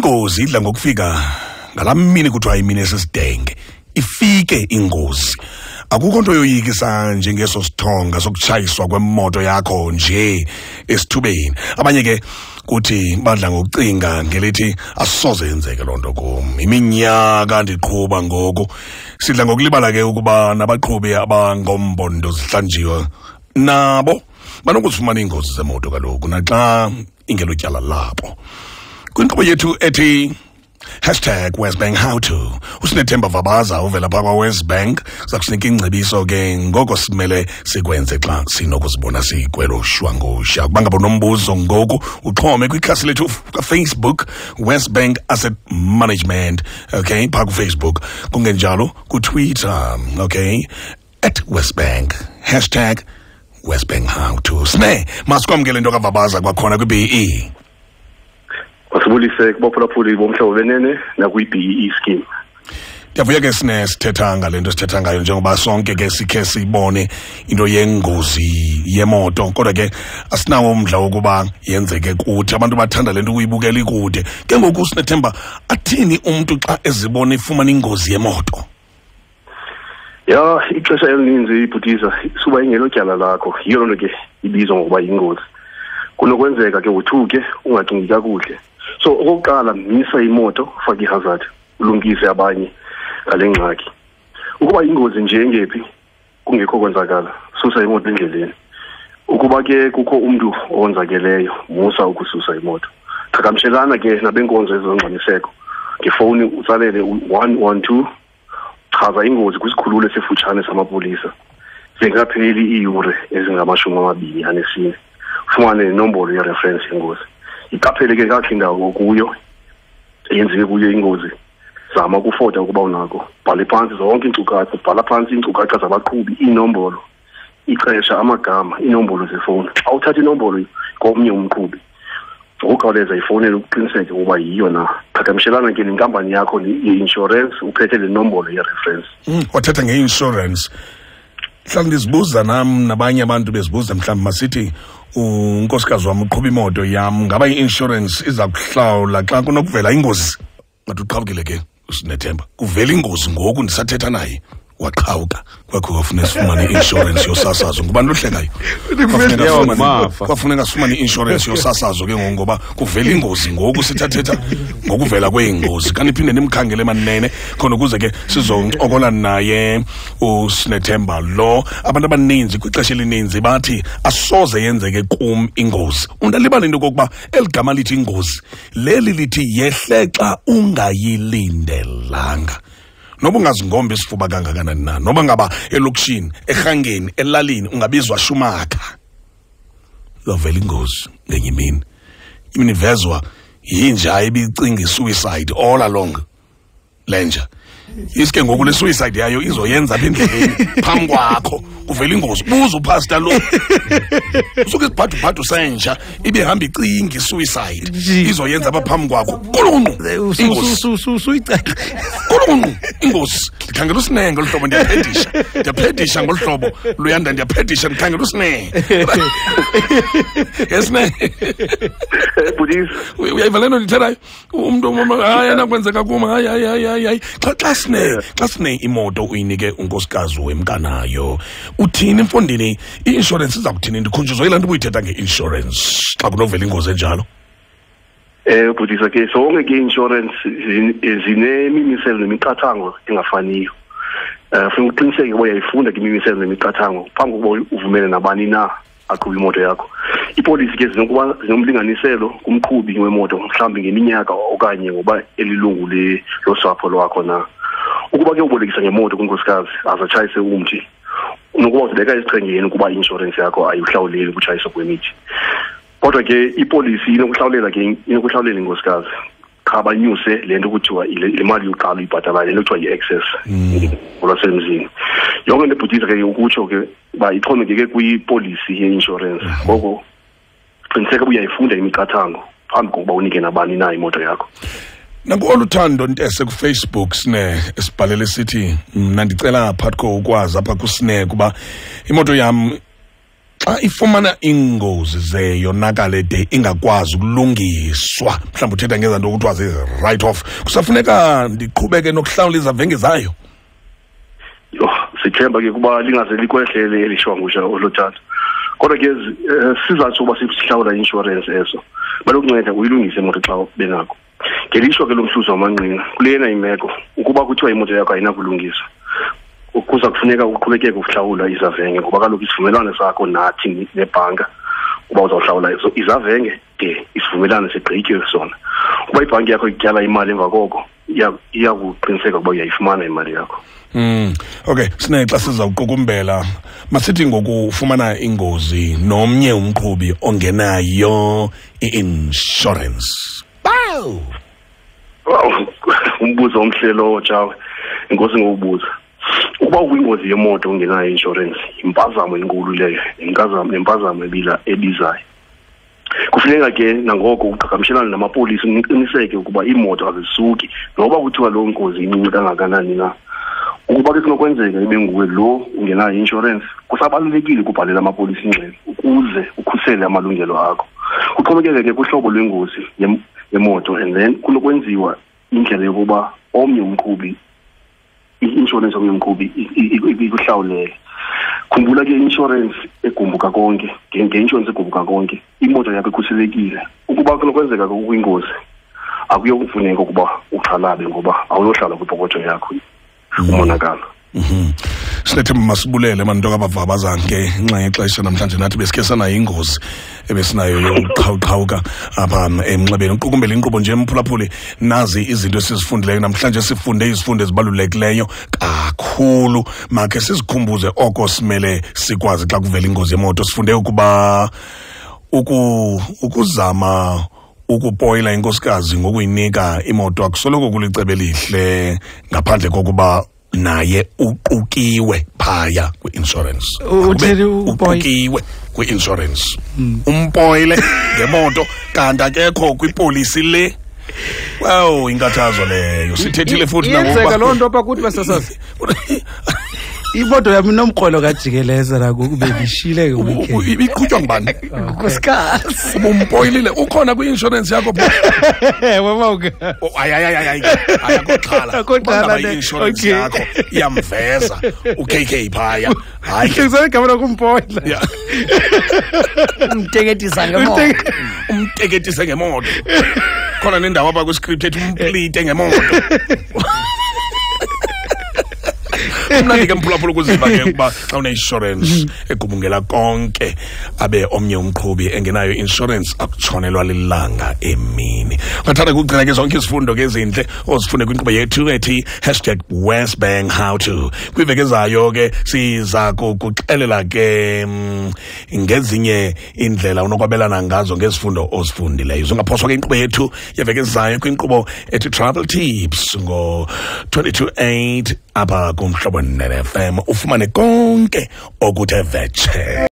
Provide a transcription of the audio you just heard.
Ingozi idla ngokufika ngalaa mini kuthiwa imini esisidenge, ifike ingozi. Akukho nto yoyikisa njengeso sithonga sokutshayiswa kwemoto yakho nje esithubeni. Abanye ke kuthi badla ngokucinga ngelithi asoze yenzeke loo nto kum, iminyaka ndiqhuba ngoku. Sidla ngokulibala ke ukuba nabaqhubi abangombondo zihlanjiwe nabo banokuzifumana iingozi zemoto kaloku, naxa ingelotyala labo. Kwinkqubo yethu ethi hashtag WesBank How To, uSinethemba Vabaza uvela phaa kwaWesBank uza kusinika ingcebiso ke ngoko simele sikwenze xa sinokuzibona sikwelo shwangusha. Ukuba ngaba unombuzo ngoku, uxhome kwikhasi lethu kaFacebook, WesBank Asset Management, okay, phaa kuFacebook. Kungenjalo kuTwitter, okay, at WesBank, hashtag WesBank How To. Sine, masikwamkele into kaVabaza kwakhona kwi-BE. Masibulise kubaphulaphuli bomhlobo benene nakwi-BEE scheme. Ndiyavuya ke sine sithetha ngale nto sithetha ngayo, njengoba sonke ke sikhe siyibone into yengozi yemoto, kodwa ke asinawo umdla wokuba yenzeke kuthi. Abantu bathanda le nto ukuyibukela ikude. Ke ngoku Sinethemba, athini umntu xa ezibona ifumana ingozi yemoto? Ya, ixesha elininzi ibhutiza suba ingelotyala lakho, yiyo loo nto ke ibizwa ngokuba yingozi. Kunokwenzeka ke uthuke ungacingi kakuhle. So okokuqala, misa imoto, faka i-hazard, ulungise abanye ngale ngxaki. Ukuba ingozi nje engephi kungekho kwenzakala, susa imoto endleleni. Ukuba ke kukho umntu owonzakeleyo, musa ukususa imoto. Qhagamshelana ke nabenkonzo ezongxamiseko ngefowuni, utsalele u-112, chaza ingozi kwisikhululo esifutshane samapolisa zingekapheli iiyure ezingama-24, ufumane nenombolo yereferensi yengozi. Iqaphele ke kakuhle indawo okuyo eyenziwe kuyo ingozi. Zama ukufota ukuba unako. Bhale phantsi zonke iinkcukacha, bhala phantsi iinkcukacha zabaqhubi, iinombolo, ixesha, amagama, iinombolo zefowuni. Xa uthatha inombolo komnye umqhubi, ngokukhawuleza ifowunele ukuqiniseke ukuba yiyo na. Qhagamshelana ke nenkampani yakho ye-insurance, uphethe le nombolo yereferensi. Wathetha nge-insurance. Mhlawumbi ndizibuza nam nabanye abantu bezibuza, mhlawumbi masithi unkosikazi wam uqhuba imoto yam, ngaba i-insurance iza kuhlawula xa kunokuvela ingozi? Ngathi uqhawukile ke uSinethemba, kuvela ingozi ngoku ndisathetha naye, waqhawuka. Kwakho kwafuneka sifumane i-insurance yosasazo. Ngubani lohlekayo? Kwafuneka sifumane i-insurance yosasazo ke ngoku, ngoba kuvela ingozi ngoku sithathetha ngokuvela kweengozi. Kaniphinde nimkhangele manene khona ukuze ke sizoncokola naye uSinethemba lo. Abantu abaninzi kwixesha elininzi bathi asoze yenzeke kum ingozi. Umntu alibale into yokokuba eli gama lithi ingozi leli lithi yehle xa ungayilindelanga. Noba ungazingombi isifuba kangakanani na, noba ngaba elokishini, erhangeni, elalini ungabizwa Shumaka, izawuvela ingozi ngenye imini. Imini ivezwa yinja ebicinga i-suicide all along le nja. Iske ngoku le suicide yayo izoyenza apha endleleni phambi kwakho, kuvela ingozi. Buza upastor lo, usuke isibhadubhadu senja ibe hamba icinga i-suicide izoyenza apha phambi kwakho. Kulunqu ingozi, kulunqu ingozi. Ndikhangela uSinenge ngolu hlobo, ndiyaphedisha, ndiyaphedisha ngolu hlobo luyanda, ndiyaphedisha, ndikhangela uSinenge. Yesinenge uyayiva le nto ndithethayo? Umntu hayi anakwenzeka kum, hayi hayi hayi hayi hayi. Xa sine imoto uyinike unkosikazi wemkanayo, uthini mfondini? I-insurance iza kuthini? Ndikhunjuzwa yilaa nto ubuyithetha nge-insurance xa kunovela ingozi enjalo. Bhutisa ke sonke ke i-insurance zinemimiselo nemiqathango engafaniyo. Funeka uqiniseke uba uyayifunda ke imimiselo nemiqathango phambi kokuba uvumele nabani na aqhube imoto yakho. Ipolisi ke zinokuba zinomlinganiselo kumqhubi wemoto, mhlawumbi ngeminyaka okanye ngoba elilungu losapho lwakho na. Ukuba ke ubolekisa ngemoto kwinkosikazi aze atshayise umthi, unokuba uzibeka esichengeni ukuba i-inshorensi yakho ayihlawuleli ukutshayiswa kwemithi. Kodwa ke ipolisi inokuhlawulela ke, inokuhlawulela inkosikazi, qha banyuse le nto kuthiwa le mali yokuqala uyibhatalayo, le nto kuthiwa yi-excess ngolwasemzini. Yonke into ebhutisa ke ukutsho ke uba ixhomekeke kwipolisi ye-inshorensi. Ngoko qiniseka uba uyayifunda imiqathango phambi kokuba unike nabani na imoto yakho. Naku-Oluthando Ntese kuFacebook sine esibhalele sithi, mna ndicela phakathi ko ukwazi apha kuSine kuba imoto yam Xa ifumana ingozi ze yonakale de ingakwazi ukulungiswa, mhlawumbi uthetha ngezanto kuthiwa zii-write off, kusafuneka ndiqhubeke nokuhlawula izavenge zayo? Yho, sithemba ke kuba lingaze likwehlele eli shwangusha olothando. Kodwa ke sizathu sokuba sihlawula i-inshorensi eso, balokunceda uyilungise imoto xa benako. Ngelishwa ke lomhluzi wamanqina kulena imeko, ukuba kuthiwa imoto yakho ayinakulungiswa, kuza kufuneka uqhubekeke ukuhlawula izavenge, ngoba kaloku isivumelwano sakho nathi nebhanka uba uzawuhlawula izavenge de isivumelwano sigqitywe sona. Ukuba ibhanki yakho ityala imali emva koko, iyakuqiniseka ukuba uyayifumana imali yakho. Okay, sinexa sizawuqukumbela. Masithi ngokufumana ingozi nomnye umqhubi ongenayo i-insurance. Bow! Wow, umbuzo omhle lowo, Tshawe. Inkosi ngokubuza. Ukuba ukwingozi yemoto ungenayo i-insurance, yimpazamo enkulu leyo, nempazamo ebizayo. Kufuneka ke nangoko uqhagamshelane namapolisa uqiniseke ukuba iimoto azisuki, noba kuthiwa loo ngozi incinci kangakanani na. Ukuba ke kunokwenzeka ibe nguwe lo ungenayo i-insurance, kusabalulekile ukubhalela amapolisa ingxelo ukuze ukhusele amalungelo akho. Kuxhomekeke ke kuhlobo lwengozi yemoto, and then kunokwenziwa indlela yokuba omnye umqhubi, i-insurance omnye umqhubi ikuhlawulele. Khumbula ke i-insurance egumbuka konke, nge-insurance egumbuka konke, imoto yakho ikhuselekile. Ukuba kunokwenzeka kwingozi, akuyokufuneka ukuba uxhalabe ngoba awunohlala kwipokotho yakho umonakalo. Sinethemba masibulele manto kabavaba ke ngenxa yexesha namhlanje nathi besikhe sanayo ingozi ebesinayo yokuqhawuqhawuka apha emnxebeni. Uqukumbela inkqubo nje mphulaphuli, nazi izinto esizifundileyo namhlanje. Sifunde izifundo ezibalulekileyo kakhulu, makhe sizikhumbuze oko simele sikwazi xa kuvela ingozi yemoto. Sifunde ukuba ukuzama ukupoyila inkosikazi ngokuyinika imoto akusoloko kulicebo elihle, ngaphandle kokuba naye uqukiwe phaya kwi-insurance. Uqukiwe kwi-insurance. Umpoyile ngemoto kanti akekho kwipolisi le. Wow, inkathazo leyo. Sithethile futhi nangokuba loo nto apha kuthi basasazi. Imoto yami inomkrwelo kajikeleza nangoku bendishile nge-weekend. Ibiqhutywa ngubani? Nkosikazi. Ubumpoyilile, ukhona kwi-insurance yakho? Hayi, hayi, hayi, hayi, akoxhala. Akoxhala ne. I-insurance yakho iyamveza u-KK phaya. Hayi ke. Igama lokumpoyila. Yeah. Umteketisa ngemoto. Umteketise ngemoto. Khona nendawo apha kwi-script ethi umplite ngemoto. Mnandi ke mphulaphula ukuziva ke ukuba xa une-insurance egubungela konke, abe omnye umqhubi engenayo insurance akutshonelwa lilanga emini. Ungathanda ukugcina ke zonke izifundo ke ezintle ozifunde kwinkqubo yethu ethi #WesBank How To. Kwiveki ezayo ke siza kukuxelela ke ngezinye indlela unokwabelana ngazo ngezifundo ozifundileyo. Ungaphoswa ke inkqubo yethu yeveki ezayo kwinkqubo ethi Travel Tips ngo-228 apha kuMhlobo Nene FM, ufumane konke okuthe vetshe.